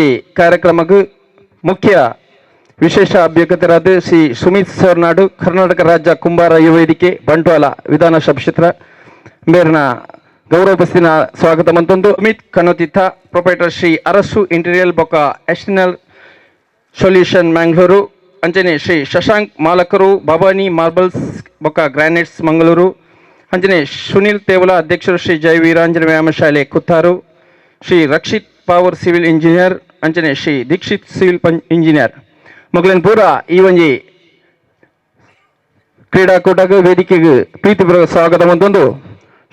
ಈ ಕಾರ್ಯಕ್ರಮಕ್ಕೆ ಮುಖ್ಯ ವಿಶೇಷ ಅಭ್ಯರ್ಥಿರಾದ ಶ್ರೀ ಸುಮಿತ್ ಸೋರ್ನಾಡು, ಕರ್ನಾಟಕ ರಾಜ್ಯ ಕುಂಬಾರ ಯುವ ವೇದಿಕೆ, ಬಂಟ್ವಾಳ ವಿಧಾನಸಭಾ ಕ್ಷೇತ್ರ ಮೇರಿನ ಗೌರವಪಸ್ತಿನ ಸ್ವಾಗತ ಮಂತೊಂದು, ಅಮಿತ್ ಕನೋತಿಥ, ಪ್ರೊಪೈಟರ್, ಶ್ರೀ ಅರಸು ಇಂಟೀರಿಯಲ್ ಬೊಕ ಎಕ್ಸ್ಟರ್ನಲ್ ಸೊಲ್ಯೂಷನ್, ಮ್ಯಾಂಗ್ಳೂರು. ಅಂಚನೆ ಶ್ರೀ ಶಶಾಂಕ್ ಮಾಲಕರು, ಭವಾನಿ ಮಾರ್ಬಲ್ಸ್ ಬೊಕ ಗ್ರಾನೈಟ್ಸ್, ಮಂಗಳೂರು. ಅಂಚನೆ ಸುನಿಲ್ ತೇವಲ, ಅಧ್ಯಕ್ಷರು, ಶ್ರೀ ಜಯ ವೀರಾಂಜನ ವ್ಯಾಯಾಮ ಶಾಲೆ, ಕುತ್ತಾರು. Shri Rakshit power civil engineer, ಅಂಚನೆ ಶ್ರೀ ದೀಕ್ಷಿತ್ ಸಿವಿಲ್ ಇಂಜಿನಿಯರ್ ಮೊಗಲಿನ ಪೂರ ಈ ಒಂಜಿ ಕ್ರೀಡಾಕೂಟಕ್ಕೆ ವೇದಿಕೆಗೆ ಪ್ರೀತಿಪೂರ್ವಕ ಸ್ವಾಗತ ಮಂತೊಂದು,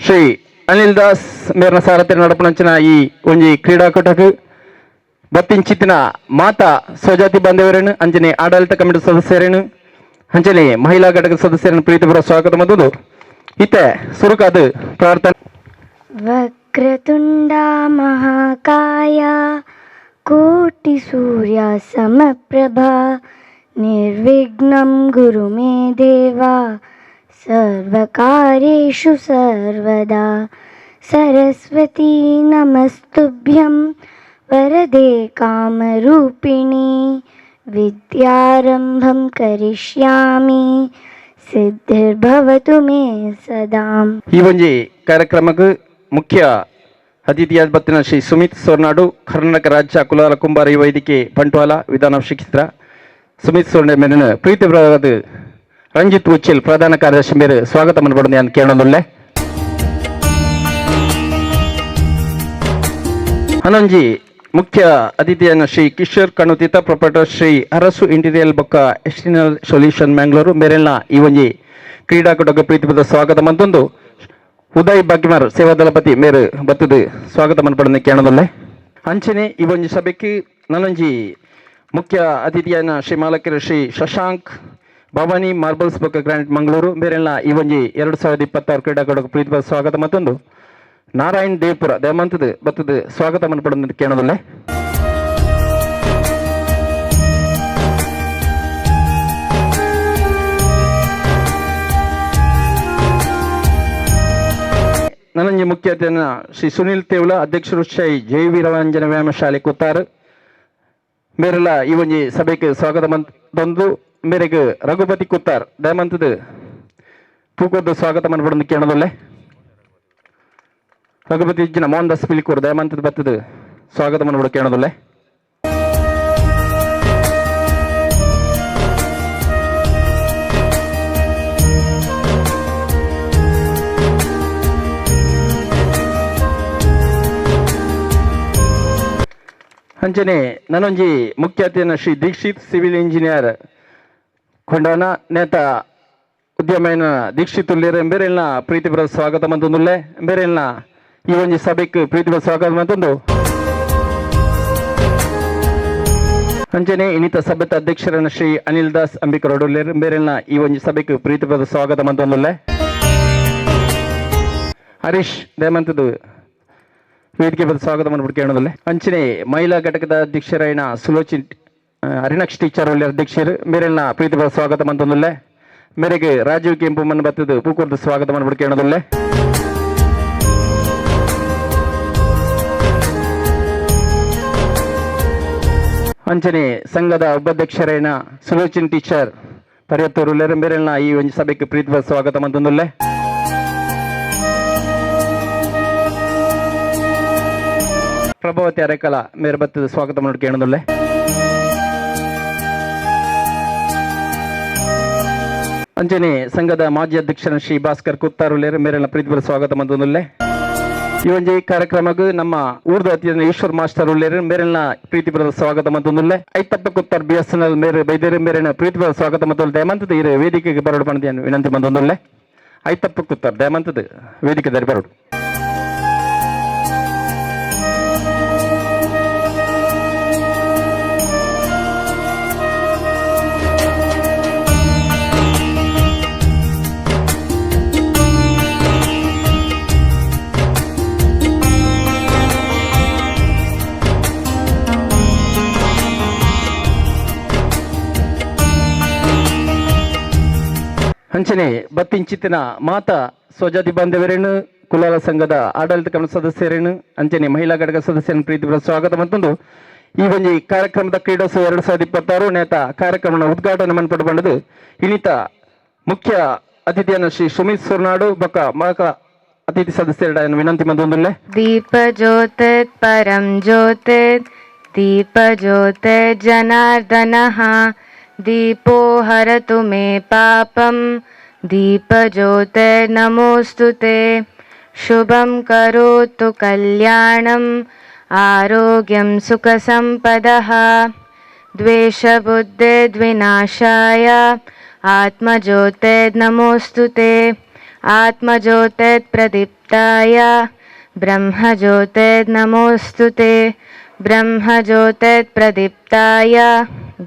ಶ್ರೀ ಅನಿಲ್ ದಾಸ್ ಮೇರ್ನ ಸಾರಥ್ಯ ನಡಪುನಂಚಿನ ಈ ಒಂಜಿ ಕ್ರೀಡಾಕೂಟಕ್ಕೆ ಬತ್ತಿಂಚಿತ್ತಿನ ಮಾತಾ ಸ್ವಜಾತಿ ಬಾಂಧವರೇನು, ಅಂಚನೆ ಆಡಳಿತ ಕಮಿಟಿ ಸದಸ್ಯರೇನು, ಅಂಚನೆ ಮಹಿಳಾ ಘಟಕ ಸದಸ್ಯರನ್ನು ಪ್ರೀತಿಪೂರ್ವಕ ಸ್ವಾಗತ ಮಂತೊಂದು, ಇತ್ತೆ ಸುರುಕಾದ ಪ್ರಾರ್ಥನೆ. वक्रतुण्डा महाकाया, कोटिसूर्यसमप्रभा, निर्विघ्नं गुरु मे देवा, सर्वकार्येषु सर्वदा. सरस्वती नमस्तुभ्यं, वरदे कामरूपिणी. विद्यारम्भं करिष्यामि, सिद्धिर्भवतु मे सदा. ಈ ಒಂಜಿ ಕಾರ್ಯಕ್ರಮಕ್ಕೆ ಮುಖ್ಯ ಅತಿಥಿಯಾದ ಬತ್ತಿನ ಶ್ರೀ ಸುಮಿತ್ ಸೋರ್ನಾಡು, ಕರ್ನಾಟಕ ರಾಜ್ಯ ಕುಲಾಲ ಕುಂಬಾರ ಯುವ ವೇದಿಕೆ, ಬಂಟ್ವಾಳ ವಿಧಾನಸಭಾ ಕ್ಷೇತ್ರ, ಸುಮಿತ್ ಸೋರ್ಣ ಮೇಲಿನ ಪ್ರೀತಿಪೂರ್ವಕವಾದ ರಂಜಿತ್ ಉಚ್ಚಿಲ್, ಪ್ರಧಾನ ಕಾರ್ಯದರ್ಶಿ ಮೇರೆ ಸ್ವಾಗತ ಮನ್ಪಡುಂದು ಯಾನ್ ಕೇಳೊಂದುಲ್ಲೆ. ಹನೊಂಜಿ ಮುಖ್ಯ ಅತಿಥಿಯನ್ನು ಶ್ರೀ ಕಿಶೋರ್ ಕಣುತಿತ, ಪ್ರೊಪರೇಟರ್, ಶ್ರೀ ಅರಸು ಇಂಟೀರಿಯಲ್ ಬೊಕ್ಕ ಎಕ್ಸ್ಟರ್ನಲ್ ಸೊಲ್ಯೂಷನ್, ಮ್ಯಾಂಗ್ಳೂರು ಮೇರೆಲ್ನ ಈ ಒಂಜಿ ಕ್ರೀಡಾಕೂಟಕ್ಕೆ ಪ್ರೀತಿಪದ ಸ್ವಾಗತ ಮಂತೊಂದು, ಉದಯ್ ಬಾಕಿಮಾರ್, ಸೇವಾ ದಳಪತಿ ಮೇರು ಬತ್ತದು ಸ್ವಾಗತ ಮನ್ಪಡನೆ ಕೇಳದಲ್ಲೆ. ಅಂಚನೆ ಈ ಒಂಜಿ ಸಭೆಗೆ ನನೊಂಜಿ ಮುಖ್ಯ ಅತಿಥಿಯನ್ನ ಶ್ರೀ ಮಾಲಕರು ಶ್ರೀ ಶಶಾಂಕ್, ಭವಾನಿ ಮಾರ್ಬಲ್ಸ್ ಬೊಕ್ಕ ಗ್ರಾನೈಟ್, ಮಂಗಳೂರು ಮೇರೆಲ್ಲ ಈ ಒಂಜಿ 2026 ಕ್ರೀಡಾಕೂಟಕ್ಕೆ ಪ್ರೀತಿಪದ ಸ್ವಾಗತ ಮತ್ತೊಂದು, ನಾರಾಯಣ್ ದೇವಪುರ ದೇಮಂತದ ಬತ್ತದ ಸ್ವಾಗತ ಮನ್ಪಡನೆ ಕೇಳದಲ್ಲೆ. ನನಂಜಿ ಮುಖ್ಯ ಅತಿಥಿಯನ್ನ ಶ್ರೀ ಸುನಿಲ್ ತೇವಲ, ಅಧ್ಯಕ್ಷರು, ಶ್ರೀ ಜಯ ವೀರವಂಜನ ವ್ಯಾಯಾಮ ಶಾಲೆ, ಕುತ್ತಾರು ಮೇರೆಲ್ಲ ಈ ಒಂಜಿ ಸಭೆಗೆ ಸ್ವಾಗತ ಮಂತೊಂದು, ಮೇರೆಗೆ ರಘುಪತಿ ಕುತ್ತಾರ್ ದಯಮಂತದ ಪೂಕೋದ ಸ್ವಾಗತ ಮನ್ಪಡೊಂದು ಕೇಳದಲ್ಲೆ. ರಘುಪತಿ ಇಜ್ಜಿನ ಮೋಹನ್ ದಾಸ್ ಪಿಲಿಕೂರು ದಯಮಂತದ ಬತ್ತದ ಸ್ವಾಗತ ಮನ್ಪಡ ಕೇಳದಲ್ಲೆ. ಅಂಚನೆ ನನೊಂಜಿ ಮುಖ್ಯ ಅತಿಥಿಯನ್ನ ಶ್ರೀ ದೀಕ್ಷಿತ್, ಸಿವಿಲ್ ಇಂಜಿನಿಯರ್, ಕೊಂಡಾನ ನೇತ ಉದ್ಯಮನ ದೀಕ್ಷಿತ್ ಉಲ್ಲೇರ್ ಬೇರೆಲ್ನ ಪ್ರೀತಿಪುರ ಸ್ವಾಗತ ಮಂತೊಂದುಲ್ಲೆ. ಬೇರೆಲ್ನ ಈ ಒಂಜಿ ಸಭೆಕ್ ಪ್ರೀತಿಪುರ ಸ್ವಾಗತ ಮಂತೊಂದು, ಅಂಚನೆ ಇನ್ನಿತ ಸಭೆತ ಅಧ್ಯಕ್ಷರನ್ನ ಶ್ರೀ ಅನಿಲ್ ದಾಸ್ ಅಂಬಿಕರೋಡ್ ಉಲ್ಲೇರ್ ಬೇರೆಲ್ನ ಈ ಒಂಜಿ ಸಭೆಕ್ ಪ್ರೀತಿಪುರ ಸ್ವಾಗತ ಮಂತೊಂದುಲ್ಲೆ. ಹರೀಶ್ ದೇಮಂತದ್ದು ವೇದಿಕೆ ಬಂದು ಸ್ವಾಗತ ಮಾಡ್ಬಿಟ್ಟು ಕೇಳೋದಲ್ಲೇ. ಅಂಚನೆ ಮಹಿಳಾ ಘಟಕದ ಅಧ್ಯಕ್ಷರಾಯಣ ಸುಲೋಚಿ ಅರಿಣಕ್ಷ ಟೀಚರ್ ಒಳ್ಳೆ ಅಧ್ಯಕ್ಷರು ಮೇರೆಲ್ನ ಪ್ರೀತಿಪರ ಸ್ವಾಗತ ಮಂತೊಂದುಲ್ಲೆ. ಮೇರೆಗೆ ರಾಜೀವ್ ಕೆಂಪು ಮಣ್ಣು ಬತ್ತದು ಪೂಕೂರ್ದ ಸ್ವಾಗತ ಮಾಡ್ಬಿಟ್ಟು ಕೇಳೋದಲ್ಲೇ. ಅಂಚನೆ ಸಂಘದ ಉಪಾಧ್ಯಕ್ಷರೇನ ಸುಲೋಚನ್ ಟೀಚರ್ ಪರ್ಯತ್ತೂರು ಮೇರೆಲ್ನ ಈ ಒಂದು ಸಭೆಗೆ ಪ್ರೀತಿಪರ ಸ್ವಾಗತ ಮಂತೊಂದುಲ್ಲೆ. ಪ್ರಭಾವತಿ ಅರೆಕಲ ಮೇರೆ ಬತ್ತದ ಸ್ವಾಗತ ಮಾಡಿ ಕೇಳೋದಲ್ಲೇ. ಅಂಚನೆ ಸಂಘದ ಮಾಜಿ ಅಧ್ಯಕ್ಷರ ಶ್ರೀ ಭಾಸ್ಕರ್ ಕುತ್ತಾರು ಮೇರೆಲ್ಲ ಪ್ರೀತಿಪರ ಸ್ವಾಗತ ಮಂತೊಂದುಲ್ಲೆ. ಈ ಒಂಜಿ ಕಾರ್ಯಕ್ರಮಕ್ಕೆ ನಮ್ಮ ಊರ್ದ ಅತಿಥಿ ಈಶ್ವರ್ ಮಾಸ್ಟರ್ ಉಲ್ಲೇರು ಮೇರೆಲ್ಲ ಪ್ರೀತಿಪುರದ ಸ್ವಾಗತ ಮಂತೊಂದುಲ್ಲೆ. ಐತಪ್ಪ ಕುತ್ತಾರ್, ಬಿಎಸ್ಎನ್ಎಲ್ ಮೇರೆ ಬೈದೇರು ಮೇರೆನ ಪ್ರೀತಿಪುರ ಸ್ವಾಗತ ಮಂತೊಂದು, ದಯಮಂತದ ಇರು ವೇದಿಕೆಗೆ ಬರೋಡು ಪಂಡ ವಿನಂತಿ ಮಂತೊಂದುಲ್ಲೆ. ಐತಪ್ಪ ಕುತ್ತಾರ್ ದಯಮಂತದ ವೇದಿಕೆ ದಾರಿ ಬರೋಡು. ಅಂಚನೆ ಬತ್ತಿಂಚಿತ್ತಿನ ಮಾತಾ ಸ್ವಜಾತಿ ಬಾಂಧವರೇನು, ಕುಲಾಲ ಸಂಘದ ಆಡಳಿತ ಕಮಿಟಿ ಸದಸ್ಯರೇನು, ಅಂಚನೆ ಮಹಿಳಾ ಘಟಕ ಸದಸ್ಯರನ್ನು ಪ್ರೀತಿಪೂರ್ವಕ ಸ್ವಾಗತ ಮತ್ತೊಂದು ಈ ಒಂಜಿ ಕಾರ್ಯಕ್ರಮದ ಕ್ರೀಡೋತ್ಸವ 2026 ನೇತ ಕಾರ್ಯಕ್ರಮದ ಉದ್ಘಾಟನೆ ಮನ್ಪಟ್ಟು ಬಂದದು ಇನಿತ ಮುಖ್ಯ ಅತಿಥಿಯನ್ನು ಶ್ರೀ ಸುಮಿತ್ ಸುರ್ನಾಡು ಬೊಕ್ಕ ಮಕ ಅತಿಥಿ ಸದಸ್ಯರ ವಿನಂತಿ ಮಂದೊಂದುಲ್ಲೆ. दीपज्योतिः परं ज्योतिः दीपज्योतिर्जनार्दनः दीपो हरतु मे पापं दीपज्योतिर्नमोऽस्तु ते। शुभं करोतु कल्याणम् आरोग्यं सुखसम्पदः द्वेषबुद्धिर्विनाशाय आत्मज्योतिर्नमोऽस्तु ते। आत्मज्योतिर्प्रदीप्ताय ब्रह्मज्योतिर्नमोऽस्तु ते। ब्रह्मज्योतिर्प्रदीप्ताय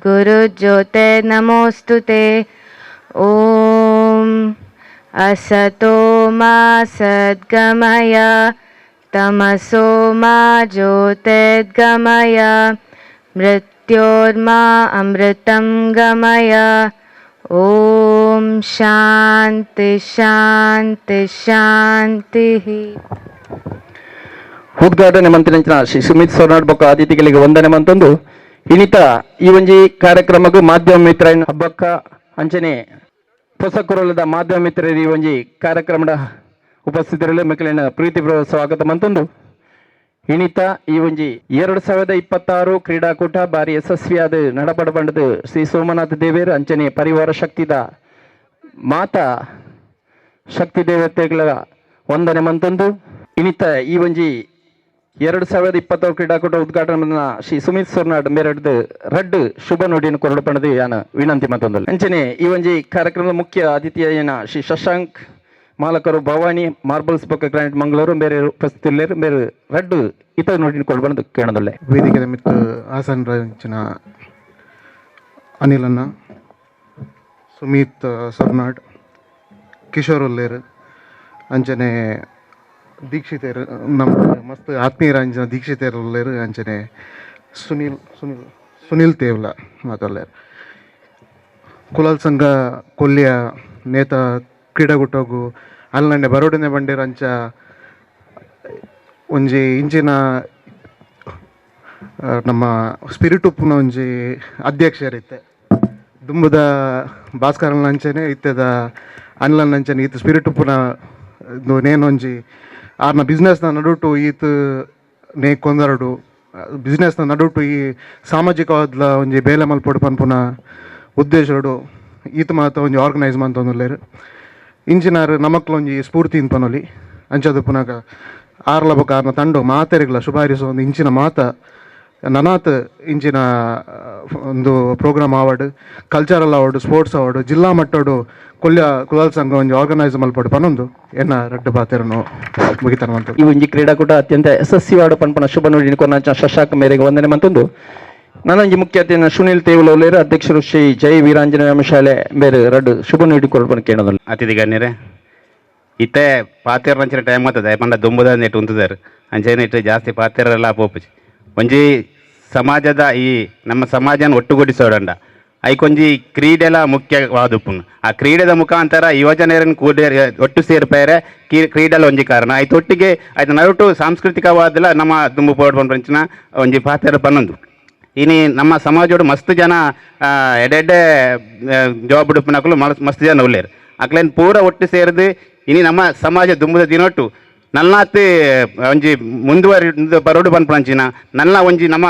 गुरुज्योतिर्नमोऽस्तु ते। ॐ असतो मा सद्गमय तमसो मा ज्योतिर्गमय मृत्योर्मा अमृतं गमय। ॐ शान्ति शान्ति शान्तिः. ಉದ್ಘಾಟನೆ ಮಂತ್ರಿ ಶ್ರೀ ಸುಮಿತ್ ಸೋನಾಡ್ ಬೊಕ್ಕ ಅತಿಥಿಗಳಿಗೆ ವಂದನೆ ಮಂತೊಂದು ಇನಿತ ಈ ಒಂಜಿ ಕಾರ್ಯಕ್ರಮಕ್ಕೂ ಮಾಧ್ಯಮ ಮಿತ್ರ ಹಬ್ಬಕ್ಕ ಅಂಚನೆ ಹೊಸಕುರಲದ ಮಾಧ್ಯಮ ಮಿತ್ರರು ಈ ಒಂಜಿ ಕಾರ್ಯಕ್ರಮದ ಉಪಸ್ಥಿತರಲ್ಲಿ ಮಕ್ಕಳಿನ ಪ್ರೀತಿ ಸ್ವಾಗತ ಮಂತೊಂದು ಇನಿತ ಈ ಒಂಜಿ 2026 ಕ್ರೀಡಾಕೂಟ ಬಾರಿ ಯಶಸ್ವಿಯಾದ ನಡಪಡ ಬಂಡದು ಶ್ರೀ ಸೋಮನಾಥ ದೇವೇರ್ ಅಂಚನೆ ಪರಿವಾರ ಶಕ್ತಿದ ಮಾತಾ ಶಕ್ತಿ ದೇವತೆಗಳ ವಂದನೆ ಮಂತೊಂದು ಇನಿತ ಈ ಒಂಜಿ 2026 ಕ್ರೀಡಾಕೂಟ ಉದ್ಘಾಟನೆ ಶ್ರೀ ಸುಮಿತ್ ಸುರ್ನಾಡ್ ಮೇರೆಡ್ದು ರಡ್ಡು ಶುಭ ನುಡಿಯನ್ನು ಕೊರಡು ಪಣದು ಯಾನ ವಿನಂತಿ ಮತ್ತೊಂದು. ಅಂಚನೆ ಈ ಒಂಜಿ ಕಾರ್ಯಕ್ರಮದ ಮುಖ್ಯ ಅತಿಥಿಯನ ಶ್ರೀ ಶಶಾಂಕ್ ಮಾಲಕರು ಭವಾನಿ ಮಾರ್ಬಲ್ಸ್ ಬೊಕ್ಕ ಗ್ರಾನೈಟ್ ಮಂಗಳೂರು ಬೇರೆ ಉಪಸ್ಥಿತಿಲ್ಲೇರು ಬೇರೆ ರಡ್ಡು ಇತರ ನುಡಿಯನ್ನು ಕೊರಡು ಬಣದು ಕೇಳದೊಲ್ಲೆ. ವೇದಿಕೆ ಮಿತ್ತು ಆಸನ್ ರಂಚಿನ ಅನಿಲನ್ನ, ಸುಮಿತ್ ಸರ್ನಾಡ್, ಕಿಶೋರ್ ಉಲ್ಲೇರ್, ಅಂಚನೆ ದೀಕ್ಷಿತೇರ್, ನಮ್ಮ ಮಸ್ತ್ ಆತ್ಮೀಯರ ಅಂಚನ ದೀಕ್ಷಿತೇರ್ ಉಲ್ಲೇರ್, ಅಂಚನೆ ಸುನಿಲ್ ಸುನಿಲ್ ಸುನಿಲ್ ತೇವ್ಲ ಮಾತಲ್ಲೇರ್. ಕುಲಾಲ್ ಸಂಘ ಕೊಲ್ಯ ನೇತ ಕ್ರೀಡಾಕೂಟಗು ಅಲ್ಲಂಡೆ ಬರೋಡನೆ ಬಂಡೇರ್. ಅಂಚ ಒಂಜಿ ಇಂಚಿನ ನಮ್ಮ ಸ್ಪಿರಿಟ್ ಉಪ್ಪುನ ಒಂಜಿ ಅಧ್ಯಕ್ಷರಿತ್ತೆ ದುಂಬುದ ಭಾಸ್ಕರನ ಅಂಚನೆ ಇತ್ತೆದ ಅನ್ಲನ್ ಅಂಚನೆ ಈತ ಸ್ಪಿರಿಟ್ ಉಪ್ಪುನ ನೇನೊಂಜಿ ಆರ್ನ ಬಿಸ್ನೆಸ್ನ ನಡುಟು ಈತ್ ನೇ ಕೊಂದರಡು ಬಿಸ್ನೆಸ್ನ ನಡುಟು ಈ ಸಾಮಾಜಿಕವಾದ್ಲ ಒಂಜಿ ಬೇಲೆ ಮಲ್ಪೊಡು ಪನ್ಪುನ ಉದ್ದೇಶಡು ಈತ ಮಾತ ಒಂಜಿ ಆರ್ಗನೈಸ್ ಮಂತೊಂದುಲ್ಲೆರ್. ಇಂಚಿನಾರ್ ನಮಕ್ಲ ಒಂಜಿ ಸ್ಫೂರ್ತಿ ಪನೊಲಿ. ಅಂಚದ ಪುನಗ ಆರ್ಲ ಬೊಕ ಆರ್ನ ತಂಡೊ ಮಾತೆರೆಗ್ಲ ಶುಭಾರಿಸೋ ಒಂದು ಇಂಚಿನ ಮಾತ ನನಾತ್ ಇಂಚಿನ ಒಂದು ಪ್ರೋಗ್ರಾಮ್ ಆವಡ್, ಕಲ್ಚರಲ್ ಆವಡ್, ಸ್ಪೋರ್ಟ್ಸ್ ಆವಡ್, ಜಿಲ್ಲಾ ಮಟ್ಟಡು ಕೊಲ್ಯ ಕುಲಾಲ್ ಸಂಘ ಒಂಜಿ ಆರ್ಗನೈಸ್ ಮಲ್ಪಡು ಪನೊಂದು ಎನ್ನ ರಡ್ಡು ಪಾತೆರನು ಮುಗಿತನ. ಈ ಒಂಜಿ ಕ್ರೀಡಾಕೂಟ ಅತ್ಯಂತ ಯಶಸ್ವಿಯಾಡು ಪನ್ಪನ ಶುಭ ನುಡಿಯನ್ನು ಕೊರ್ನ ಶಶಾಂಕ್ ಮೇರೆಗೆ ವಂದನೆ ಮಂತೊಂದು ನಾನೊಂಜಿ ಮುಖ್ಯ ಅತಿಥಿ ಸುನಿಲ್ ತೇವಲೋಲೇರು, ಅಧ್ಯಕ್ಷರು ಶ್ರೀ ಜೈ ವೀರಾಂಜನೇಯ ಶಾಲೆ ಬೇರೆ ರಡ್ಡು ಶುಭ ನುಡಿ ಕೊರ್ಪನ ಕೇಳೋದಲ್ಲ. ಅತಿಥಿ ಗಣ್ಯರೇ, ಇತ್ತೆ ಪಾತೆರ ಟೈಮ್ ಆಗ್ತದೆ ಪಂಡ ದುಂಬುದ ನೆಟ್ಟು ಉಂತುದಾರ್. ಅಂಚನೆ ಇಟ್ಟು ಜಾಸ್ತಿ ಪಾತೆರೆಲ್ಲ ಪೋಪುಜಿ. ಒಂಜಿ ಸಮಾಜದ ಈ ನಮ್ಮ ಸಮಾಜನ ಒಟ್ಟುಗೂಡಿಸೋಡಂಡ ಐಕೊಂಜಿ ಕ್ರೀಡೆಲ ಮುಖ್ಯವಾದುಪ್ಪುನು. ಆ ಕ್ರೀಡೆದ ಮುಖಾಂತರ ಯುವಜನರನ್ನು ಕೂಡಿ ಒಟ್ಟು ಸೇರ್ಪೇರೆ ಕ್ರೀಡೆಲ ಒಂಜಿ ಕಾರಣ ಆಯ್ತು. ಒಟ್ಟಿಗೆ ಆಯ್ತು ನಡುಟು ಸಾಂಸ್ಕೃತಿಕವಾದಲ ನಮ್ಮ ದುಂಬು ಪೋಡ್ ಪಂಚಿನ ಒಂಜಿ ಪಾತೆರ ಪನ್ನೊಂದು. ಇನಿ ನಮ್ಮ ಸಮಾಜೋಡು ಮಸ್ತ್ ಜನ ಎಡೆಡ್ಡೆ ಜಾಬ್ ಉಡುಪಿನಕುಲು ಮಸ್ತ್ ಜನ ಉಲ್ಲೇರು. ಅಕ್ಲೇನ್ ಪೂರ ಒಟ್ಟು ಸೇರಿದು ಇನಿ ನಮ್ಮ ಸಮಾಜ ದುಂಬುದ ದಿನೊಟ್ಟು ನಲ್ನಾತ್ ಒಂಜಿ ಮುಂದುವರಿ ಬರೋಡು ಪನ್ಪಂಚಿನ ನನ್ನ ಒಂಜಿ ನಮ್ಮ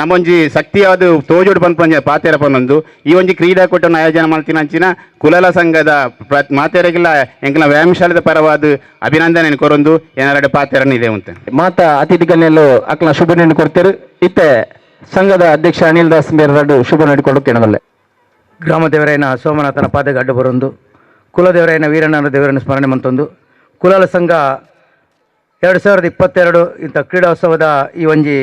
ನಮ್ಮೊಂಜಿ ಶಕ್ತಿಯಾದ ತೋಜೋಡು ಪನ್ಪಂಚ ಪಾತೆರ ಪನ್ನೊಂದು ಈ ಒಂಜಿ ಕ್ರೀಡಾಕೂಟವನ್ನು ಆಯೋಜನೆ ಮಾಡ್ತಿನಂಚಿನ ಕುಲಲ ಸಂಘದ ಮಾತೆರೆಗಿಲ್ಲ ಎಂಕಲ್ನ ವ್ಯಾಯಾಮಶಾಲೆದ ಪರವಾದ ಅಭಿನಂದನೆ ಕೊರೊಂದು ಏನಾರ ಪಾತೆರನ್ನು ಇದೆ ಉಂಟು. ಮಾತಾ ಅತಿಥಿ ಗಣ್ಯರು ಅಕ್ಲ ಶುಭ ನುಡಿ ಕೊಡ್ತೇರು. ಇತ್ತೆ ಸಂಘದ ಅಧ್ಯಕ್ಷ ಅನಿಲ್ ದಾಸ್ ಮೇರೆ ರಡ್ಡು ಶುಭ ನುಡಿ ಕೊಡು ಕೇಳದಲ್ಲೆ. ಗ್ರಾಮ ದೇವರಾಯನ ಸೋಮನಾಥನ ಪಾದಕ್ಕೆ ಅಡ್ಡು ಬರೊಂದು, ಕುಲದೇವರಾಯನ ವೀರಣ್ಣನ ದೇವರನ್ನು ಸ್ಮರಣೆ ಮಂತೊಂದು, ಕುಲಾಲ ಸಂಘ 2022 ಇಂಥ ಕ್ರೀಡೋತ್ಸವದ ಈ ಒಂಜಿ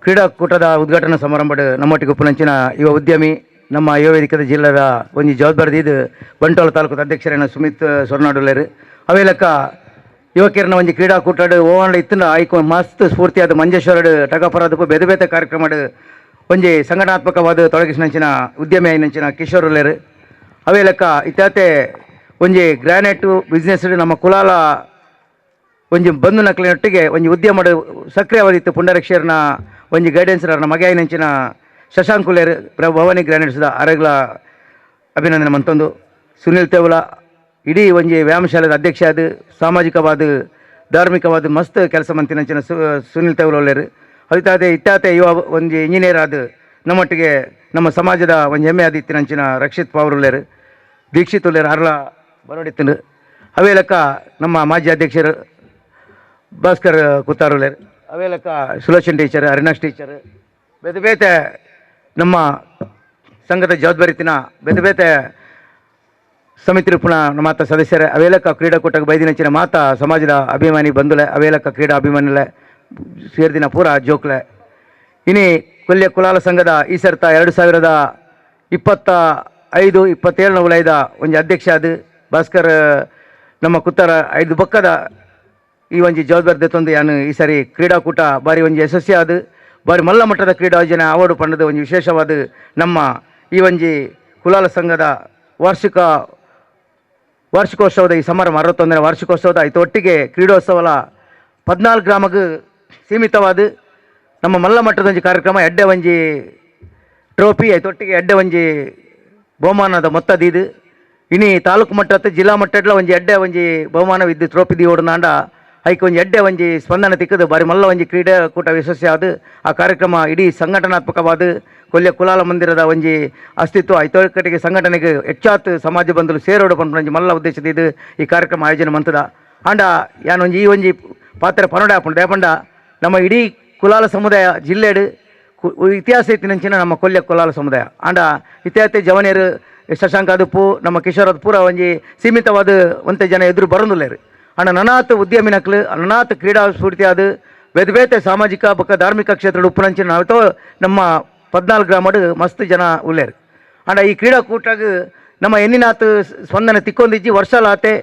ಕ್ರೀಡಾಕೂಟದ ಉದ್ಘಾಟನಾ ಸಮಾರಂಭ ನಮ್ಮೊಟ್ಟಿಗೆ ಉಪ್ಪುನಂಚಿನ ಯುವ ಉದ್ಯಮಿ, ನಮ್ಮ ಯುವ ವೇದಿಕೆದ ಜಿಲ್ಲೆದ ಒಂಜಿ ಜವಾಬ್ದಾರಿ ಇದು ಬಂಟ್ವಾಳ ತಾಲೂಕದ ಅಧ್ಯಕ್ಷರೇನ ಸುಮಿತ್ ಸೊರ್ನಾಡುಲೇರು. ಅವೇ ಲೆಕ್ಕ ಯುವಕರನ್ನ ಒಂಜಿ ಕ್ರೀಡಾಕೂಟಡ್ ಓವನ್ಲ ಇತ್ತಿನ ಐಕ್ ಮಸ್ತ್ ಸ್ಫೂರ್ತಿಯಾದ ಮಂಜೇಶ್ವರಡ್ ಟಗಪರಾದ ಬೇತೆ ಬೇತೆ ಕಾರ್ಯಕ್ರಮ ಒಂಜಿ ಸಂಘಟನಾತ್ಮಕವಾದ ತೊಡಗಿಸಿನಂಚಿನ ಉದ್ಯಮಿ ಆಯಿನಂಚಿನ ಕಿಶೋರ್ ಉಲ್ಲೇರು. ಅವೇ ಲೆಕ್ಕ ಇತ್ಯಾತೆ ಒಂಜಿ ಗ್ರಾನೈಟ್ ಬಿಸ್ನೆಸ್ ನಮ್ಮ ಕುಲಾಲ ಒಂಜಿ ಬಂಧು ನಕ್ಲಿನೊಟ್ಟಿಗೆ ಒಂಜಿ ಉದ್ಯಮ ಸಕ್ರಿಯವಾದಿತ್ತು ಪುಂಡರಕ್ಷೇರ್ನ. ಒಂಜಿ ಗೈಡೆನ್ಸ್ ಅರ್ನ ಮಗೆ ಆಯಿನಂಚಿನ ಶಶಾಂಕ್ ಉಲ್ಲೇರು ಭವಾನಿ ಗ್ರಾನೈಟ್ಸ್ದ ಅರೆಗ್ಲ ಅಭಿನಂದನೆ ಮಂತೊಂದು. ಸುನಿಲ್ ತೇವಲ ಇಡೀ ಒಂಜಿ ವ್ಯಾಯಾಮಶಾಲೆದ ಅಧ್ಯಕ್ಷ ಆದ್ ಸಾಮಾಜಿಕವಾದ ಧಾರ್ಮಿಕವಾದ ಮಸ್ತ್ ಕೆಲಸ ಮಂತಿನಂಚಿನ ಸುನಿಲ್ ತೇವಲ ಉಲ್ಲೇರು. ಅವಿತಾದೆ ಇತ್ತಾತೆ ಯುವ ಒಂಜಿ ಇಂಜಿನಿಯರ್ ಆದ್ ನಮ್ಮೊಟ್ಟಿಗೆ ನಮ್ಮ ಸಮಾಜದ ಒಂಜಿ ಹೆಮ್ಮೆ ಆದಿತ್ತಿನಂಚಿನ ರಕ್ಷಿತ್ ಪಾವರ್ ಉಲ್ಲೇರು, ದೀಕ್ಷಿತ್ ಉಲ್ಲೇರು, ಅರ್ಲ ಬರೋಡಿತ್ತಿನ. ಅವೇ ಲೆಕ್ಕ ನಮ್ಮ ಮಾಜಿ ಅಧ್ಯಕ್ಷರು ಭಾಸ್ಕರ್ ಕುತ್ತಾರ್ ಉಲ್ಲೇರು, ಅವೇ ಲೆಕ್ಕ ಸುಲೋಚನ್ ಟೀಚರ್, ಅವಿನಾಶ್ ಟೀಚರ್, ಬೇತೆ ಬೇತೆ ನಮ್ಮ ಸಂಘದ ಜವಾಬ್ದಾರಿತಿನ ಬೇತೆ ಬೇತೆ ಸಮಿತಿ ರೂಪಣ ಮಾತ ಸದಸ್ಯರೇ, ಅವೇಲಕ್ಕ ಕ್ರೀಡಾಕೂಟಕ್ಕೆ ಬೈದಿನಂಚಿನ ಮಾತ ಸಮಾಜದ ಅಭಿಮಾನಿ ಬಂಧುಲೆ, ಅವೇಲಕ್ಕ ಕ್ರೀಡಾ ಅಭಿಮಾನಿಲೆ ಸೇರ್ದಿನ ಪೂರ ಜೋಕ್ಲೆ. ಇನಿ ಕೊಲ್ಯ ಕುಲಾಲ ಸಂಘದ ಈ ಸರ್ತ 2025-27 ಉಲೈದ ಒಂಜಿ ಅಧ್ಯಕ್ಷ ಅದು ಭಾಸ್ಕರ್ ನಮ್ಮ ಕುತ್ತಾರ ಐದು ಬೊಕ್ಕದ ಈ ಒಂಜಿ ಜವಾಬ್ದಾರಿ ದೆತ್ತೊಂದು ಯಾನು ಈ ಸಾರಿ ಕ್ರೀಡಾಕೂಟ ಬಾರಿ ಒಂಜಿ ಯಶಸ್ವಿ ಆದ್ ಬಾರಿ ಮಲ್ಲ ಮಟ್ಟದ ಕ್ರೀಡಾ ಯೋಜನೆ ಆವಡು ಪಂಡದ ಒಂಜಿ ವಿಶೇಷವಾದ ನಮ್ಮ ಈ ಒಂಜಿ ಕುಲಾಲ ಸಂಘದ ವಾರ್ಷಿಕೋತ್ಸವದ ಈ ಸಮಾರಂಭ 61ನೇ ವಾರ್ಷಿಕೋತ್ಸವದ ಒಟ್ಟಿಗೆ ಕ್ರೀಡೋತ್ಸವಲ 14 ಗ್ರಾಮಕ್ಕೆ ಸೀಮಿತವಾದ ನಮ್ಮ ಮಲ್ಲ ಮಟ್ಟದ ಒಂಜಿ ಕಾರ್ಯಕ್ರಮ ಎಡ್ಡೆ ಒಂಜಿ ಟ್ರೋಫಿ ಐತೊಟ್ಟಿಗೆ ಎಡ್ಡೆ ಒಂಜಿ ಬಹುಮಾನದ ಮೊತ್ತ ದೀದು ಇನಿ ತಾಲೂಕು ಮಟ್ಟ ಜಿಲ್ಲಾ ಮಟ್ಟಡ್ಲ ಒಂಜಿ ಎಡ್ಡೆ ಒಂಜಿ ಬಹುಮಾನ ಇದ್ದು ಟ್ರೋಫಿ ದೀವೋಡು ಐಕ್ ಒಂಜಿ ಎಡ್ಡೆ ಒಂಜಿ ಸ್ಪಂದನೆ ತಿಕ್ಕದು ಬಾರಿ ಮಲ್ಲ ಒಂಜಿ ಕ್ರೀಡಾಕೂಟ ಯಶಸ್ವಿ ಆದ ಆ ಕಾರ್ಯಕ್ರಮ ಇಡೀ ಸಂಘಟನಾತ್ಮಕವಾದ ಕೊಲ್ಯ ಕುಲಾಲ ಮಂದಿರದ ಒಂಜಿ ಅಸ್ತಿತ್ವ ಐತೊಟ್ಟಿಗೆ ಸಂಘಟನೆಗೆ ಹೆಚ್ಚಾತ್ ಸಮಾಜ ಬಂಧುಲು ಸೇರೋಡು ಪನ್ಪುನ ಒಂಜಿ ಮಲ್ಲ ಉದ್ದೇಶದ ಇದು ಈ ಕಾರ್ಯಕ್ರಮ ಆಯೋಜನೆ ಮಂತದ. ಆಂಡ ಯಾನ್ ಒಂಜಿ ಈ ಒಂಜಿ ಪಾತ್ರ ಪನೊಡೆ ಆಪುಂಡು ದಾಯೆಪಂಡ ನಮ್ಮ ಇಡೀ ಕುಲಾಲ ಸಮುದಾಯ ಜಿಲ್ಲೆಡ್ ಇತಿಹಾಸ ಇತ್ತಿನಂಚಿನ ನಮ್ಮ ಕೊಲ್ಯ ಕುಲಾಲ ಸಮುದಾಯ. ಆಂಡ ಇತಿಹಾಸ ಜವನಿಯರು ಶಶಾಂಕ ಅದುಪ್ಪು ನಮ್ಮ ಕಿಶೋರ್ ಅದು ಪೂರ ಒಂಜಿ ಸೀಮಿತವಾದ ಒಂತೆ ಜನ ಎದುರು ಬರೋದಿಲ್ಲೇರು. ಆಂಡ ನನಾತ್ ಉದ್ಯಮಿನಕ್ಲು ನನಾತ್ ಕ್ರೀಡಾ ಸ್ಫೂರ್ತಿ ಆದ್ ಬೇತೆ ಬೇತೆ ಸಾಮಾಜಿಕ ಬೊಕ್ಕ ಧಾರ್ಮಿಕ ಕ್ಷೇತ್ರದ ಉಪ್ಪುನಂಚಿನ ನಾವತ್ತೋ ನಮ್ಮ 14 ಗ್ರಾಮಡ್ ಮಸ್ತ್ ಜನ ಉಲ್ಲೇರು. ಆಂಡ ಈ ಕ್ರೀಡಾಕೂಟಗ್ ನಮ್ಮ ಎನ್ನಿನಾತ್ ಸ್ಪಂದನೆ ತಿಕ್ಕೊಂದಿಜ್ಜಿ ವರ್ಷಲಾತೆ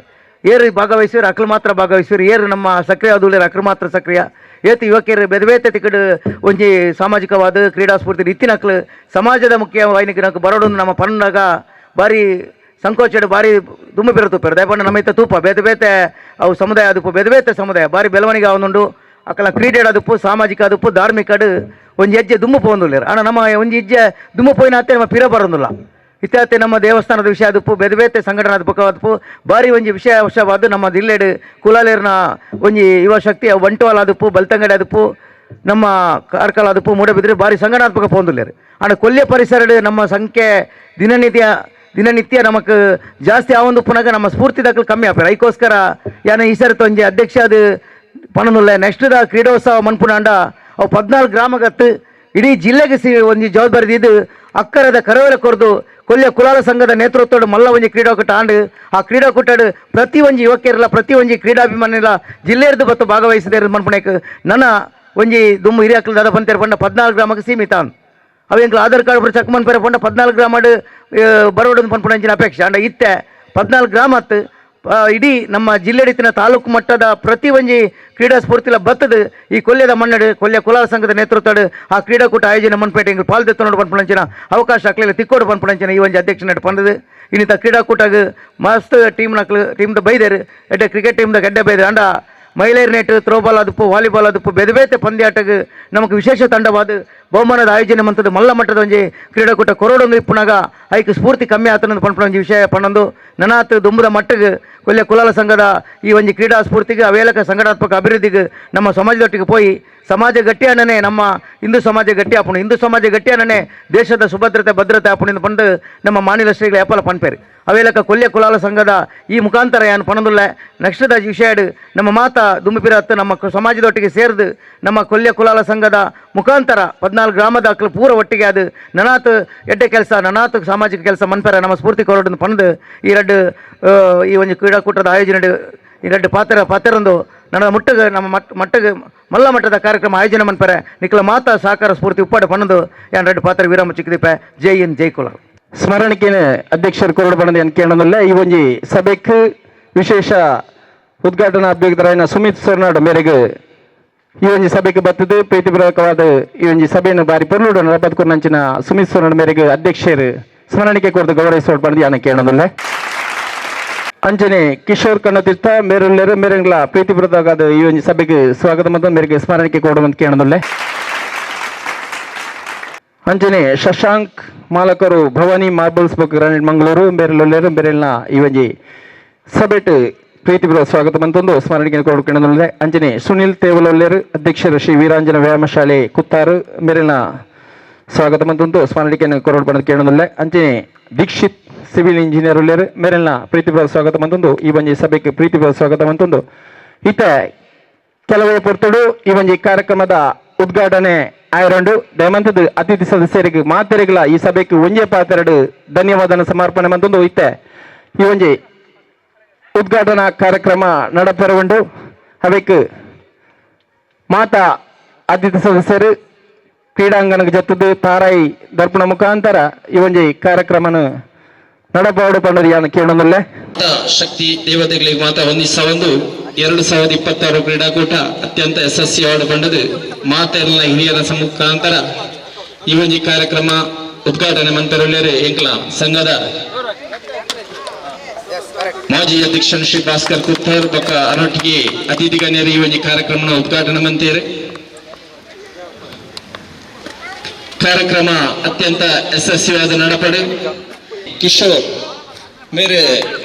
ಏರು ಭಾಗವಹಿಸಿರು ಅಕ್ಲು ಮಾತ್ರ ಭಾಗವಹಿಸಿರು ಏರು ನಮ್ಮ ಸಕ್ರಿಯ ಉಲ್ಲೇರು ಅಕ್ಲು ಮಾತ್ರ ಸಕ್ರಿಯ ಏತು ಯುವಕಿಯರು ಬೇತೆ ಬೇತೆ ತಿಕ್ಕಡು ಒಂಜಿ ಸಾಮಾಜಿಕವಾದ ಕ್ರೀಡಾ ಸ್ಫೂರ್ತಿ ಇತ್ತಿನಕ್ಲು ಸಮಾಜದ ಮುಖ್ಯ ವಾಹಿನಿಗೆ ನಕ್ಕು ಬರೋಡು ನಮ್ಮ ಪನ್ನಾಗ ಬಾರಿ ಸಂಕೋಚಡ್ ಬಾರಿ ದುಮ್ಮು ಬಿರ ತೂಪೆರ್ ದಯಪಂಡ ನಮ್ಮ ಇತ್ತ ತೂಪ ಬೇತೆ ಬೇತೆ ಅವು ಸಮುದಾಯ ಅದುಪ್ಪು ಬೇತೆ ಬೇತೆ ಸಮುದಾಯ ಬಾರಿ ಬೆಳವಣಿಗೆ ಆವೊಂದುಂಡು. ಅಕಲ ಕ್ರೀಡೆ ಅದುಪ್ಪು ಸಾಮಾಜಿಕ ಅದುಪ್ಪು ಧಾರ್ಮಿಕಡ್ ಒಂಜಿ ಹೆಜ್ಜೆ ದುಮ್ಮು ಪೋವೊಂದುಲ್ಲೆರ್. ಆಂಡ ನಮ್ಮ ಒಂಜಿ ಹೆಜ್ಜೆ ದುಮ್ಮು ಪೋಯಿನಾತೆ ನಮ್ಮ ಪಿರ ಬರೋದಿಲ್ಲ. ಇತ್ಯಾತೆ ನಮ್ಮ ದೇವಸ್ಥಾನದ ವಿಷಯ ಅದುಪ್ಪು ಬೇತೆ ಬೇತೆ ಸಂಘಟನೆ ಅದುಪ್ಪು ಅದುಪ್ಪು ಬಾರಿ ಒಂಜಿ ವಿಷಯ ಅವಶ್ಯವಾದ ನಮ್ಮ ಜಿಲ್ಲೆಡ್ ಕುಲಾಲೇರ್ನ ಒಂಜಿ ಯುವ ಶಕ್ತಿ ಅವು ಬಂಟ್ವಾಳ ಅದುಪ್ಪು ಬಲ್ತಂಗಡಿ ಅದುಪ್ಪು ನಮ್ಮ ಕಾರ್ಕಳ ಅದುಪ್ಪು ಮೂಡಬಿದ್ರೆ ಬಾರಿ ಸಂಘಟನಾತ್ಮಕ ಪೋವೊಂದುಲ್ಲೆರ್. ಆಂಡ ಕೊಲ್ಯ ಪರಿಸರಡ್ ನಮ್ಮ ಸಂಖ್ಯೆ ದಿನನಿತ್ಯ ನಮಕ್ ಜಾಸ್ತಿ ಆವೊಂದು ಪುನಗ ನಮ್ಮ ಸ್ಫೂರ್ತಿ ದಾಖಲು ಕಮ್ಮಿ ಆಪೆರ್. ಐಕೋಸ್ಕರ ಯಾನ ಈ ಸರ್ತಿ ಒಂಜಿ ಅಧ್ಯಕ್ಷ ಅದು ಪನೊಂದುಲ್ಲೆ ನೆಕ್ಸ್ಟ್ the ಕ್ರೀಡೋತ್ಸವ ಮನ್ಪುನಾಂಡ ಅವು 14 ಗ್ರಾಮಗತ್ತು ಇಡೀ ಜಿಲ್ಲೆಗೆ ಒಂಜಿ ಜವಾಬ್ದಾರಿ ಇದು ಅಕ್ಕರದ ಕರವಲೆ ಕೊರ್ದು ಕೊಲ್ಯ ಕುಲಾಲ ಸಂಘದ ನೇತೃತ್ವದ ಮಲ್ಲ ಒಂಜಿ ಕ್ರೀಡಾಕೂಟ ಆಂಡ್ ಆ ಕ್ರೀಡಾಕೂಟಡ್ ಪ್ರತಿ ಒಂಜಿ ಯುವಕಿಯರ್ಲ ಪ್ರತಿ ಒಂಜಿ ಕ್ರೀಡಾಭಿಮಾನಿಲ ಜಿಲ್ಲೆಯರ್ದು ಬತ್ತು ಭಾಗವಹಿಸಿದೆ ಮನ್ಪುಣೆಕ್ ನನ್ನ ಒಂಜಿ ದುಮ್ಮು ಹಿರಿಯಕ್ಲು ದಾದ ಪಂತೇರ್ ಪಂಡ 14 ಗ್ರಾಮಕ್ಕೆ ಸೀಮಿತ ಅವು ಎಂಕ್ಲ ಆಧಾರ್ ಕಾರ್ಡ್ ಚೆಕ್ ಮನ್ಪೆರೆ ಪಂಡ 14 ಗ್ರಾಮಡ್ ಬರೋಡು ಪನ್ಪುನ ಅಪೇಕ್ಷೆ. ಆಂಡ ಇತ್ತೆ 14 ಗ್ರಾಮ ಇಡೀ ನಮ್ಮ ಜಿಲ್ಲೆಡಿತ್ತಿನ ತಾಲೂಕು ಮಟ್ಟದ ಪ್ರತಿ ಒಂಜಿ ಕ್ರೀಡಾ ಸ್ಫೂರ್ತಿಲ ಬತ್ತದ ಈ ಕೊಲ್ಯದ ಮನ್ನಡು ಕೊಲ್ಯ ಕುಲಾಲ ಸಂಘದ ನೇತೃತ್ವಡ್ ಆ ಕ್ರೀಡಾಕೂಟ ಆಯೋಜನೆ ಮನ್ಪೇಟೆ ಎಂಕ್ಲು ಪಾಲ್ದೆತ್ತೊಂಡು ಪನ್ಪುನಂಚಿನ ಅವಕಾಶ ಅಕ್ಲೆಗ್ ತಿಕ್ಕೋಡು ಪನ್ಪುನಂಚಿನ ಈ ಒಂಜಿ ಅಧ್ಯಕ್ಷ ನಡು ಪಂಡದು. ಇನ್ನಿತ ಕ್ರೀಡಾಕೂಟಗ್ ಮಸ್ತ್ ಟೀಮ್ ನಕ್ಲು ಟೀಮ್ದ ಬೈದೇರು ಎಡ್ಡೆ ಕ್ರಿಕೆಟ್ ಟೀಮ್ದ ಎಡ್ಡೆ ಬೈದೇರು. ಆಂಡ ಮಹಿಳೆಯರ ನೆಟ್ ಥ್ರೋಬಾಲ್ ಅದುಪ್ಪು ವಾಲಿಬಾಲ್ ಅದುಪ್ಪು ಬೇತೆ ಬೇತೆ ಪಂದ್ಯಾಟಗ್ ನಮಕ್ ವಿಶೇಷ ತಂಡವಾದ ಬಹುಮಾನದ ಆಯೋಜನೆ ಮಂತದ ಮಲ್ಲ ಮಟ್ಟದ ಒಂಜಿ ಕ್ರೀಡಾಕೂಟ ಕೊರೋಡೊಂದು ಇಪ್ಪುನಾಗ ಐಕ್ ಸ್ಫೂರ್ತಿ ಕಮ್ಮಿ ಆತನಂದು ಪನ್ಪುನ ಒಂಜಿ ವಿಷಯ ಪನ್ನೊಂದು ನನಾತ್ ದುಂಬುದ ಮಟ್ಟಗ್ ಕೊಲ್ಯ ಕುಲಾಲ ಸಂಘದ ಈ ಒಂಜಿ ಕ್ರೀಡಾ ಸ್ಫೂರ್ತಿಗೆ ಅವೇಲಕ ಸಂಘಟನಾತ್ಮಕ ಅಭಿವೃದ್ಧಿಗೆ ನಮ್ಮ ಸಮಾಜದೊಟ್ಟಿಗೆ ಪೋಯಿ ಸಮಾಜ ಗಟ್ಟಿಯಾನನೆ ನಮ್ಮ ಹಿಂದೂ ಸಮಾಜ ಗಟ್ಟಿ ಆಪುಂಡು ಹಿಂದೂ ಸಮಾಜ ಗಟ್ಟಿಯಾನನೆ ದೇಶದ ಸುಭದ್ರತೆ ಭದ್ರತೆ ಆಪುಂಡು ಪಂಡು ನಮ್ಮ ಮಾನಿಲ ಶ್ರೀಗಳ ಏಪಲ ಪನ್ಪೇರು. ಅವೇಲಕ ಕೊಲ್ಯ ಕುಲಾಲ ಸಂಘದ ಈ ಮುಖಾಂತರ ಯಾನ್ ಪನೊಂದುಲ್ಲೆ ನೆಕ್ಸ್ಟ್ the ವಿಷಯಡ್ ನಮ್ಮ ಮಾತಾ ದುಂಬಿಪಿರತ್ತು ನಮ್ಮ ಸಮಾಜದೊಟ್ಟಿಗೆ ಸೇರ್ದು ನಮ್ಮ ಕೊಲ್ಯ ಕುಲಾಲ ಸಂಘದ ಮುಖಾಂತರ 14 ಗ್ರಾಮದ ಅಕ್ಲು ಪೂರ ಒಟ್ಟಿಗೆ ಅದು ನನಾತ್ ಎಡ್ಡೆ ಕೆಲಸ ನನಾತ್ ಸಾಮಾಜಿಕ ಕೆಲಸ ಮನ್ಪೆರ ನಮ್ಮ ಸ್ಫೂರ್ತಿ ಕೊರಡು ಪಂದು ಈ ರಡ್ಡು ಈ ಒಂಜಿ ಕ್ರೀಡಾಕೂಟದ ಆಯೋಜನೆ ಈ ರಡ್ಡು ಪಾತ್ರೊಂದು ನನ್ನ ಮುಟ್ಟಗ ನಮ್ಮ ಮಟ್ಟಗ ಮಲ್ಲ ಮಟ್ಟದ ಕಾರ್ಯಕ್ರಮ ಆಯೋಜನೆ ಮನ್ಪೆರೆ ನಿಕ್ಲ ಮಾತಾ ಸಹಕಾರ ಸ್ಫೂರ್ತಿ ಉಪ್ಪಾಡು ಪನ್ನೊಂದು ಯಾನ್ ರಡ್ಡು ಪಾತ್ರ ವಿರಾಮ ಚಿಕ್ಕದೀಪ. ಜೈ ಹಿಂದ್, ಜೈ ಕುಲಾಲ್. ಸ್ಮರಣಿಕೆನ ಅಧ್ಯಕ್ಷರು ಕೊರಡು ಬಣ್ಣದ ಎನ್ ಕೇಳೋದಲ್ಲ ಈ ಒಂಜಿ ಸಭೆಕ್ ವಿಶೇಷ ಉದ್ಘಾಟನಾ ಅಭ್ಯರ್ಥಿರಾಯಿನ ಸುಮಿತ್ ಸೊರ್ನಾಡ್ ಮೇರೆಗೆ ಈ ಒಂಜಿ ಸಭೆಗೆ ಬರ್ತದೆ ಪ್ರೀತಿಪೂರ್ವಕವಾದ ಈ ಒಂಜಿ ಸಭೆಯನ್ನು ಬಾರಿ ಪೊರ್ಲುಡು ನಡಪದ್ಕೊರ್ನಂಚಿನ ಸುಮಿತ್ ಸೊರ್ನಾಡ್ ಮೇರೆಗೆ ಅಧ್ಯಕ್ಷರು ಸ್ಮರಣಿಕೆ ಕೊರದು ಗೌರವಿಸೋಡ್ ಬಂದು ಯಾನ ಕೇಳೋದಲ್ಲ. ಅಂಚನೆ ಕಿಶೋರ್ ಕಣ್ಣತೀರ್ಥ ಮೇರುಲ್ಲೆರು ಮೇರೆಂಗ್ಲ ಪ್ರೀತಿಪೂರ್ವಕವಾದ ಈ ಒಂಜಿ ಸಭೆಗೆ ಸ್ವಾಗತ ಮತ್ತು ಮೇರೆಗೆ ಸ್ಮರಣಿಕೆ ಕೊಡುವಂತ ಕೇಳೋದಲ್ಲ. ಅಂಚನೆ ಶಶಾಂಕ್ ಮಾಲಕರು ಭವಾನಿ ಮಾರ್ಬಲ್ಸ್ ಬೊಕ್ಕ ಗ್ರಾನೈಟ್ ಮಂಗಳೂರು ಬೇರೆಲ್ಲೊಲ್ಲೆರ್ ಬೇರೆಲ್ನ ಈ ಒಂಜಿ ಸಭೆಟ್ ಪ್ರೀತಿಪೂರ್ವ ಸ್ವಾಗತ ಮಂತೊಂದು ಸ್ಮರಣಿಕೆ ಕೊಡ್ಕೊಂಡು. ಅಂಚನೆ ಸುನಿಲ್ ತೇವಲೊಲ್ಲೆರ್, ಅಧ್ಯಕ್ಷರು ಶ್ರೀ ವೀರಾಂಜನ ವ್ಯಾಯಾಮ ಶಾಲೆ ಕುತ್ತಾರು, ಮೇರೆಲ್ನ ಸ್ವಾಗತ ಮಂತೊಂದು ಸ್ಮರಣಿಕೆಯನ್ನು ಕೊರಡು ಪಡೆದು ಕೇಳೊಂದುಲ್ಲೆ. ಅಂಚನೆ ದೀಕ್ಷಿತ್ ಸಿವಿಲ್ ಇಂಜಿನಿಯರ್ ಉಲ್ಲೆರ್, ಮೇರೆಲ್ನ ಪ್ರೀತಿಪೂರ್ವ ಸ್ವಾಗತ ಮಂತೊಂದು ಈ ಒಂಜಿ ಸಭೆಗೆ ಪ್ರೀತಿಪೂರ್ವ ಸ್ವಾಗತ ಮಂತೊಂದು. ಇತ್ತ ಕೆಲವೇ ಪೊರ್ತುಡು ಈ ಒಂಜಿ ಕಾರ್ಯಕ್ರಮದ ಉದ್ಘಾಟನೆ ಆಯರಂಡು. ದಯಮಂತದ ಅತಿಥಿ ಸದಸ್ಯರಿಗೆ ಮಾತೆರೆಗಳ ಈ ಸಭೆಗೆ ಒಂಜೇ ಪಾತೆರಡು ಧನ್ಯವಾದನ ಸಮರ್ಪಣೆ ಮಂತೊಂದು ಇತ್ತೆ ಈ ಒಂಜಿ ಉದ್ಘಾಟನಾ ಕಾರ್ಯಕ್ರಮ ನಡಪೆರವುಂಡು. ಅವೆಕ್ ಮಾತಾ ಅತಿಥಿ ಸದಸ್ಯರು ಕ್ರೀಡಾಂಗಣಕ್ಕೆ ಜತ್ತದು ತಾರಾಯಿ ದರ್ಪಣ ಮುಖಾಂತರ ಈ ಒಂಜಿ ಕಾರ್ಯಕ್ರಮನ ನಡಪಾಡು ಪಂಡದು ಯಾನು ಕೇಳೊಂದುಲ್ಲೆ. ಶಕ್ತಿ ದೇವತೆಗಳಿಗೆ ಮಾತ್ರ ವಂದಿಸ ಒಂದು 2026 ಕ್ರೀಡಾಕೂಟ ಅತ್ಯಂತ ಯಶಸ್ವಿಯಾದ ಬಂಡದು ಮಾತೆಲ್ಲ ಹಿರಿಯರ ಮುಖಾಂತರ ಈ ಒಂಜಿ ಕಾರ್ಯಕ್ರಮ ಉದ್ಘಾಟನೆ ಮಂತರುಳ್ಳೇರು ಎಂಕ್ಲ ಸಂಘದ ಮಾಜಿ ಅಧ್ಯಕ್ಷ ಶ್ರೀ ಭಾಸ್ಕರ್ ಕುತ್ತರ್ ಬೊಕ್ಕ ಅರೊಟ್ಟಿಗೆ ಅತಿಥಿ ಗಣ್ಯರು ಈ ಒಂಜಿ ಕಾರ್ಯಕ್ರಮ ಉದ್ಘಾಟನೆ ಮಂತೇರು. ಕಾರ್ಯಕ್ರಮ ಅತ್ಯಂತ ಯಶಸ್ವಿಯಾದ ನಡಪಡು. ಕಿಶೋರ್ ಮೇರೆ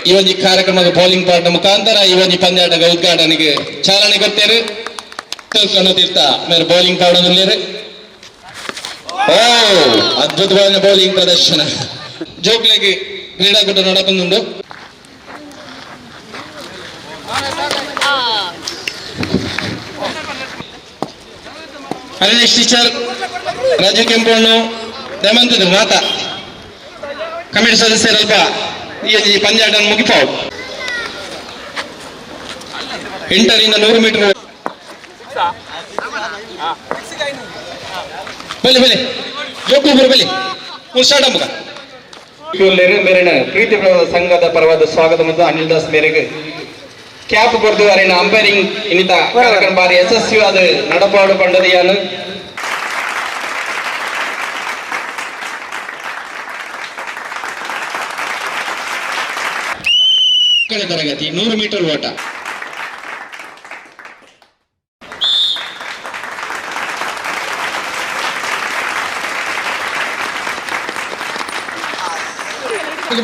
ಈ ಒಂಜಿ ಕಾರ್ಯಕ್ರಮದ ಬೌಲಿಂಗ್ ಪಾರ್ಟ್ ಮುಖಾಂತರ ಈ ಒಂಜಿ ಪಂದ್ಯಾಟದ ಉದ್ಘಾಟನೆಗೆ ಚಾಲನೆ ಕೊಡ್ತೇವೆ. ತೀರ್ಥ ಮೇರೆ ಬೌಲಿಂಗ್ ಪಾಡೊಂದುಲ್ಲೆರ್. ಓ, ಅದ್ಭುತವಾದ ಬೌಲಿಂಗ್ ಪ್ರದರ್ಶನ. ಜೋಕ್ಲೆಗ್ ಕ್ರೀಡಾಕೂಟ ನಡಪೊಂದುಂಡು. ಹರೀಶ್ ಟೀಚರ್, ರಾಜು ಕೆಂಪಣ್ಣು, ದಮಂತದ ಮಾತಾ ಕಮಿಟಿ ಸದಸ್ಯರಲ್ಪ ಈ ಪಂದ್ಯಾಟ ಮುಗಿಪಾವು. 8ರಿಂದ 100 ಮೀಟರ್. ಬಲೆ ಬಲೆ ಜೋಕುಬರು ಬಲೆ ಸ್ಟಾರ್ಟ್ ಮುಗ. ಮೇರೆನ ಪ್ರೀತಿ ಸಂಘದ ಪರವಾದ ಸ್ವಾಗತ ಮತ್ತು ಅನಿಲ್ ದಾಸ್ ಮೇರೆಗೆ ಕ್ಯಾಪ್ ಕೊಡ್ದು ಅರಿನ ಅಂಪೈರಿಂಗ್ ಇನ್ನಿತ ಕಾರ್ಯಕ್ರಮ ಬಾರಿ ಯಶಸ್ವಿಯಾದ ನಡಪಾಡು ಪಂಡದು ಯಾನು. ಮಕ್ಕಳ ತರಗತಿ 100 ಮೀಟರ್ ಓಟ.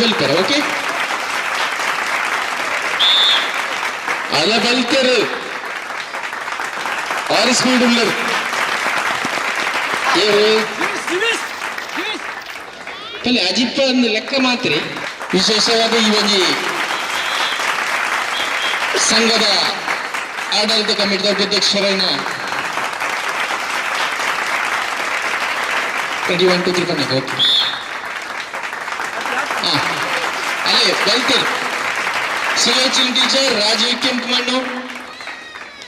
ಬಲ್ತಾರೆ, ಓಕೆ, ಅಲ ಬಲ್ತರು, ಆರು ಸ್ಪೀಡ್ ಉಳ್ಳರು. ಏರು ಅಜಿಪ್ಪ ಒಂದು ಲೆಕ್ಕ ಮಾತ್ರ. ವಿಶೇಷವಾದ ಈ ಒಂಜಿ ಸಂಘದ ಆಡಳಿತ ಕಮಿಟಿದ ಉಪಾಧ್ಯಕ್ಷರನ್ನ ರೆಡಿ, 1 2 3 ಪನ್ನಕ. ಓಕೆ, ಅಲ್ಲೇ ಬಲ್ತೇರು. ಸುಲೋಚನ್ ಟೀಚರ್, ರಾಜೀವ್ ಕೆಂಪಮಣ್ಣು,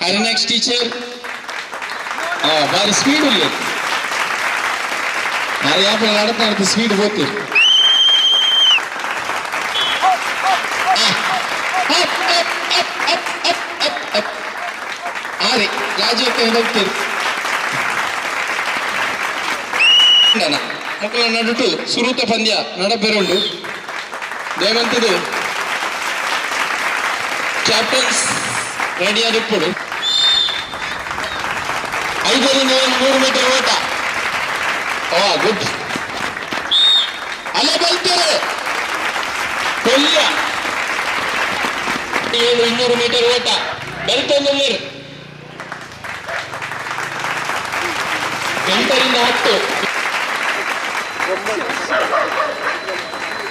ಹರಿನಾಕ್ಸ್ ಟೀಚರ್. ಬಾರಿ ಸ್ಪೀಡ್ ಉಲ್ಲೆ ಯಾಪ ನಡತ ಸ್ಪೀಡ್ ಹೋಗ್ತೀರಿ. ಆರೆ ರಾಜೀವ್ ಹೋಗ್ತೀರಿ. ಮಕ್ಕಳ ನಡುಟು ಸುರೂತ ಪಂದ್ಯ ನಡಪೆರುಂಡು. ದೇವಂತದು ಕ್ಯಾಪ್ಟನ್ಸ್ ರೆಡಿ ಆದಿಪ್ಪುಡು. 5ರಿಂದ 100 ಮೀಟರ್ ಓಟ. ಓ ಗುಡ್, ಅಲ್ಲೇ ಬಲ್ತಾರೆ ಕೊಲ್ಯ. 7 200 ಮೀಟರ್ ಓಟ ಬೆಲ್ತೊಂದು ನೀರು. 8ರಿಂದ 10.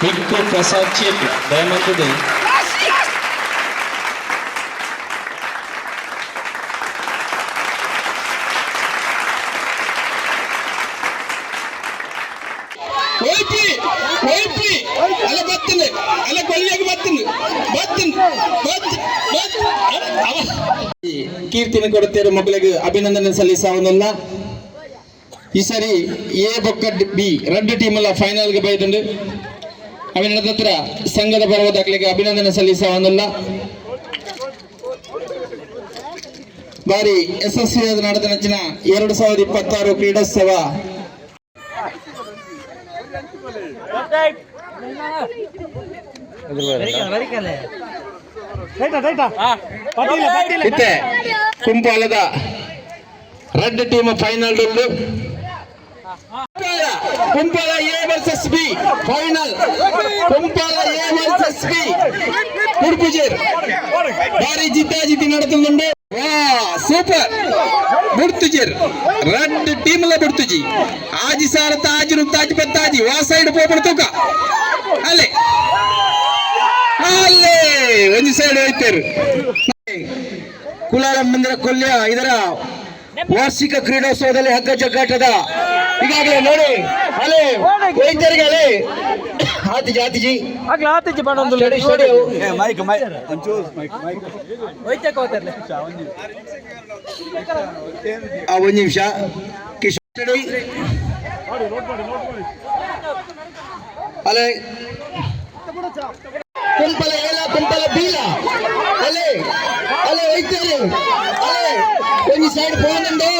ಬಿಕ್ಕು ಪ್ರಸಾದ್ ಚೇತು ದಯಮಂತದೆ. ಹೋಯ್ಪಿ ಹೋಯ್ಪಿ, ಅಲ್ಲ ಬತ್ತನೆ, ಅಲ್ಲ ಕೊಲ್ಲಿಯಾಗಿ ಬತ್ತನೆ ಬತ್ತನೆ ಬತ್ ಬತ್. ಕೀರ್ತಿನ ಕೊಡುತ್ತೇವೆ. ಮಕ್ಕಳಿಗೆ ಅಭಿನಂದನೆ ಸಲ್ಲಿಸವನ್ನಲ್ಲ. ಈ ಸರಿ ಎ ಬೊಕ್ಕ ಬಿ ರಡ್ಡು ಟೀಮ್ ಎಲ್ಲ ಫೈನಲ್ಗೆ ಬೈದುಂಡು. ಅವಿನ ಹತ್ರ ಸಂಘದ ಪರವಾದ ಅಭಿನಂದನೆ ಸಲ್ಲಿಸವನ್ನಲ್ಲ. ಬಾರಿ ಯಶಸ್ವಿಯಾದ ನಡೆದ ನಂಚಿನ 2026 ಕ್ರೀಡೋತ್ಸವ. ಇತ್ತೆ ಕುಂಪಾಲದ ರೆಡ್ ಟೀಮ್ ಫೈನಲ್ ಉಂಡು. Kumpala A versus B final. Kumpala A versus B ಉಡುಪುಜೇರ್. ಭಾರಿ ಜಿದ್ದಾಜಿದ್ದಿ ನಡತೊಂದುಂಡು. ವಾ, ಸೂಪರ್! ಬುಡ್ತುಜೆರ್, ರಡ್ಡ್ ಟೀಮ್ಲ ಬುಡ್ತುಜಿ. ಆಜಿ ಸಾರತ್ತ ಆಜಿ ನುತ್ತಾಜಿ ಪತ್ತಾಜಿ. ವಾ ಸೈಡ್ ಪೋಪುಡು ತೂಕ. ಅಲ್ಲೇ ಅಲ್ಲೇ ಒಂಜಿ ಸೈಡ್ ಹೋಯ್ತೇರು. ಕುಲಾಲ ಮಂದಿರ ಕೊಲ್ಯ ಇದರ ವಾರ್ಷಿಕ ಕ್ರೀಡೋತ್ಸವದಲ್ಲಿ ಹಗ್ಗ ಜಗ್ಗಾಟದ ಈಗಾಗಲೇ ನೋಡಿ. ಅಲೆ, ವೈದ್ಯರಿಗೆ ಅಲೆ ಆತಿಜಿ ಆತಿಜಿ. Steady, steady. Mic mic ಒಂಚೂರು. ಮೈಕ್. ಆ, ಒಂದು ನಿಮಿಷ ಕಿಶೋರ್, ಸ್ಟಡಿ. ಅಲೆ, ಕುಂಪಲ ಏಲ, ಕುಂಪಲ ಬೀಲ. ಅಲೆ ಅಲೆ, ವೈದ್ಯರು ಅಲೆ ಒಂಜಿ ಸೈಡ್ ಪೋನುಂಡು.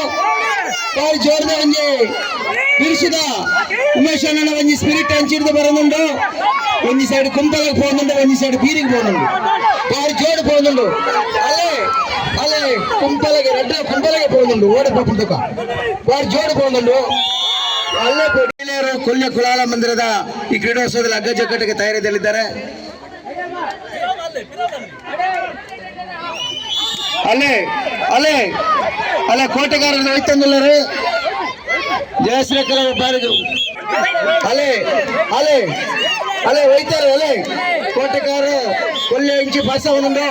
ಬಾರಿ ಜೋರ್ದ ಒಂಜಿ ಬಿರುಸುದ ಉಮೇಶ್ ಅಣ್ಣನ ಒಂಜಿ ಸ್ಪಿರಿಟ್ ಅಂಚಿಡ್ದು ಬರೋನುಂಡು. ಒಂಜಿ ಸೈಡ್ ಕುಂಪಲಗ್ ಪೋನುಂಡು, ಒಂಜಿ ಸೈಡ್ ಬೀರಿಗೆ ಪೋನುಂಡು. ಬಾರಿ ಜೋಡು ಪೋನುಂಡು. ಅಲೆ ಅಲೆ, ಕುಂಪಲಗೆ ರಡ್ಡ ಕುಂಪಲಗೆ ಪೋನುಂಡು. ಓಡ ಪೋಪುಂಡುಕ ಬಾರಿ ಜೋಡು ಪೋನುಂಡು. ಅಲ್ಲೇ ಮಹಿಳೆಯರು ಕೊಲ್ಯ ಕುಲಾಲ ಮಂದಿರದ ಈ ಕ್ರೀಡೋತ್ಸವದಲ್ಲಿ ಹಗ್ಗ ಜಗ್ಗಟಕ್ಕೆ ತಯಾರಿಯಲ್ಲಿದ್ದಾರೆ. ಅಲ್ಲೇ ಅಲ್ಲೇ ಅಲ್ಲೇ, ಕೋಟೆಗಾರರು ಹೋಯ್ತಂದಿಲ್ಲರು. ಜಯಶ್ರೀ ಕೆಲವು ಬಾರಿದು. ಅಲೆ ಅಲೆ ಅಲೆ, ಹೋಯ್ತಾರೆ. ಅಲೆ, ಕೋಟೆಗಾರರು ಕೊಲ್ಯ ಇಂಚಿ ಪಾಸ ಒಂದುಂಡು.